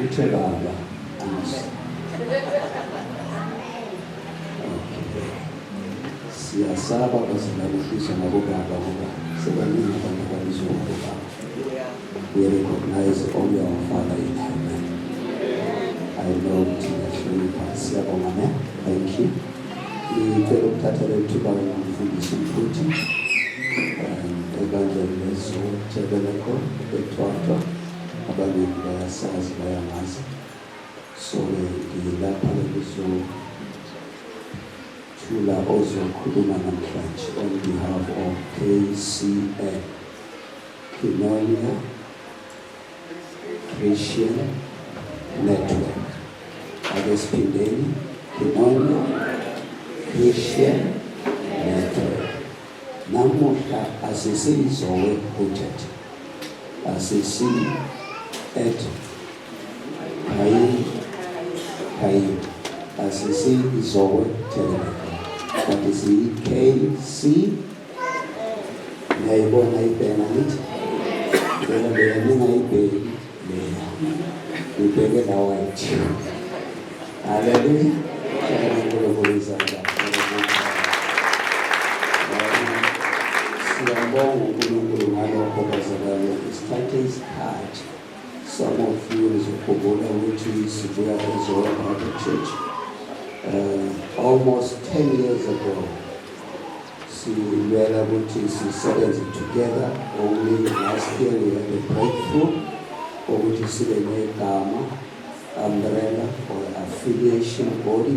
Uthe baba. Angithi. Okay. Siyasaba bazalwane ukubizwa ngabobaba ngoba sebaningi abantu ababizwa ngabobaba. We recognize only our Father in heaven. I know ukuthi niyahlonipha. Siyabonga ne. Thank you. Ngicela ukuthatha leli thuba ngimfundise umfuthi ebandleni leZoe Tabernacle eThwathwa. Abaningi bayasazi bayangazi. So-ke ngilapha-ke ngizothula ozokhuluma namhlanje on behalf of KCN, Koinonia Christian Network. Ake siphindeni, Koinonia Christian Network. Namuhla asisizowe Huttet. Asisi at Kayin Kayin. Asisi Zoe Tabernacle. But siyi KC. Niyayibona ibhena ngithi? Leya leya ningayibheki leya. Nibheke la white. Hallelujah. Shayela uNkulunkulu izandla. Siyabonga uNkulunkulu ngalokho bazalwane. Isithathe isikhathi. Some of you nizokhumbula ukuthi sibuya eZoe Bible Church. Almost 10 years ago silwela ukuthi sisebenze together. Only last year we had a breakthrough ukuthi sibe negama umbrella or affiliation body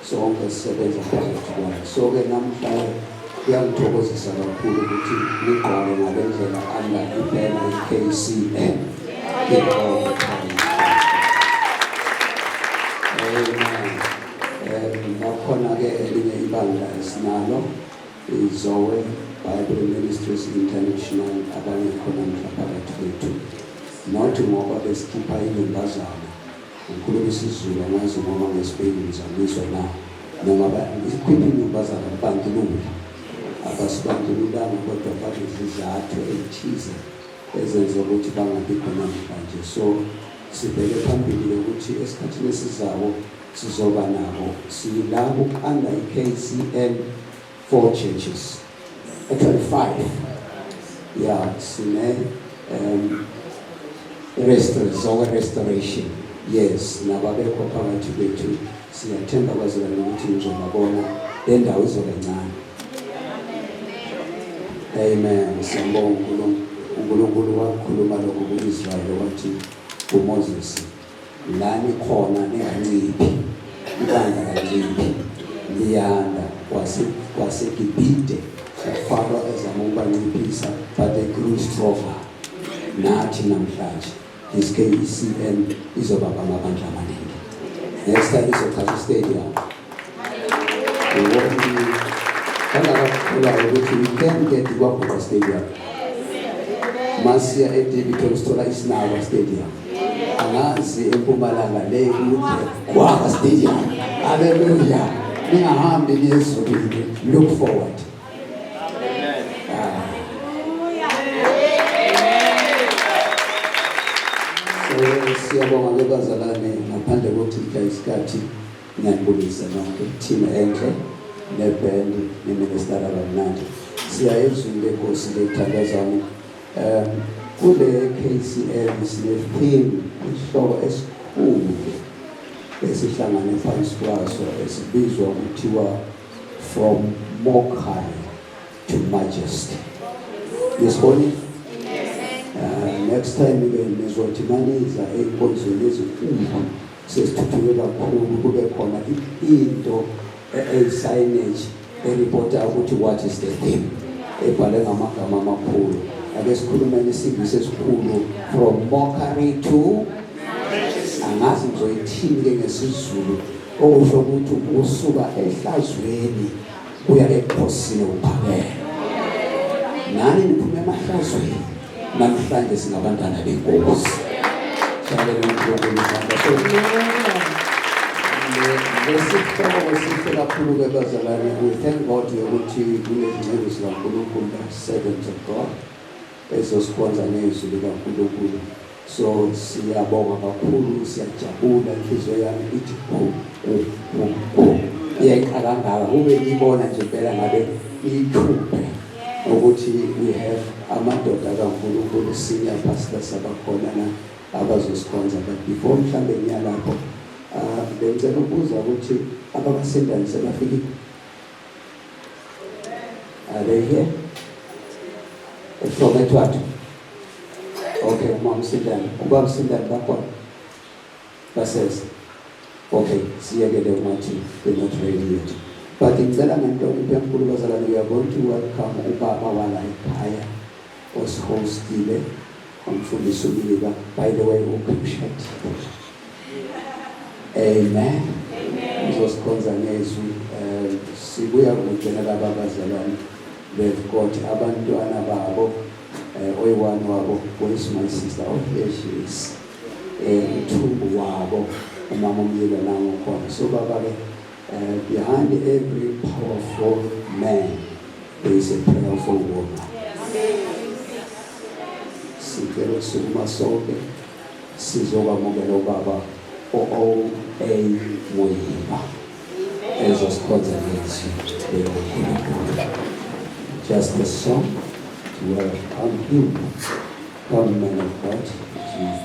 sonke sisebenza phakathi kwayo. So-ke namhla kuyangithokozisa kakhulu ukuthi nigqoke ngale ndlela under i-banner i-KCN. Give all the praise. Amen. Nakhona-ke elinye ibandla esinalo iZoe Bible Ministries International abangekho namhla phakathi kwethu. Not ngoba besikhipha inyumbazana, ngikhuluma isiZulu angazi noma ngesibheki ngizamizwa na, noma ikhipha inyumbazana kubandlulula. Abasibandlululanga kodwa banezizathu ezithize ezenza ukuthi bangabikho namhlanje. So sibheke phambili ukuthi esikhathini esizayo sizoba nabo. Sila ku-under i-KCN four churches, actually five. Yeah, sine Zoe Restoration. Yes, nababekho phakathi kwethu siyathemba bazalwane ukuthi nizobabona, le ndawo izoba ncane. Amen. Siyambonga uNkulunkulu. uNkulunkulu wakhuluma lokho ku-Israyeli wathi kuMoses, la nikhona ninganciphi, ibandla kanciphi liyanda. KwaseGibhide uFaro ezama ukubanciphisa, but they grew stronger. Nathi namhlanje this KCN izoba amabandla amaningi. Next time izochaza stadium. Kangakakholwayo ukuthi we can get KwaGuqa Stadium. Masiya eDaveyton sithola iSinawa Stadium. Angazi eMpumalanga le kude Gwaka Stadium. Hallelujah. Ningahambi niye ezulwini. Look forward. Ah. So siyabonga ke bazalwane, ngaphandle kokuchitha isikhathi ngiyanibulisa nonke, team enhle neband neminister abamnandi. Siya ezwini lenkosi lethandazana. Kule KCN sine theme, isihloko esikhulu esihlangane phansi kwaso esibizwa kuthiwa From Mockery to Majesty. Nisibonile? Next time ke nizothi maniza ey'nkonzweni ezinkulu sesithuthuke kakhulu kube khona into eyi-signage eripota ukuthi what is the theme, ebhale ngamagama amakhulu. Ake sikhulumeni isingisi esikhulu, from mockery to, angazi ngizoyithini ke ngesiZulu, okusho ukuthi usuka ehlazweni kuya ebukhosini obuphakeme. Nani niphume emahlazweni, namhlanje singabantwana benkosi. Shayela uNkulunkulu izandla. So lesihloko sihle kakhulu-ke bazalwane. We thank God ukuthi kunezinceku zikaNkulunkulu, servants of God, ezosikhonza ngezwi likaNkulunkulu. So siyabonga kakhulu, siyajabula, inhliziyo yami ithi gu gu gu gu, iyayiqa kangaka kube ngiyibona nje impela ngabe iyikhuphe ukuthi we have amadoda kaNkulunkulu, senior pastors abakhona na abazosikhonza. But before mhlambe ngiya lapho, bengicela ukubuza ukuthi abakasindani sebafikile? Are they here from Etwatwa? Okay, uma Msindane, ubaba Msindane bakhona, baseza. Okay, siyekele ungathi they're not ready yet. But ngicela ngenhlonipho enkulu, bazalwane, we are going to welcome ubaba wala ekhaya osihostile, umfundisi uMika. By the way, ukhumshadile. Amen. Uzosikhonza ngezwi. Sibuya kude nalaba bazalwane. They've got abantwana babo, oyi-one wabo, where is my sister? Oh, here she is. Uthumbu wabo, umama uMyilo nangu khona. So baba ke, behind every powerful man there is a prayerful woman. Sicela ukusukuma sonke sizokwamukela ubaba o-O.A. Muyiba ezosikhonza ngezwi likaNkulunkulu. Just a song to welcome him. Come, man of God. Jesus.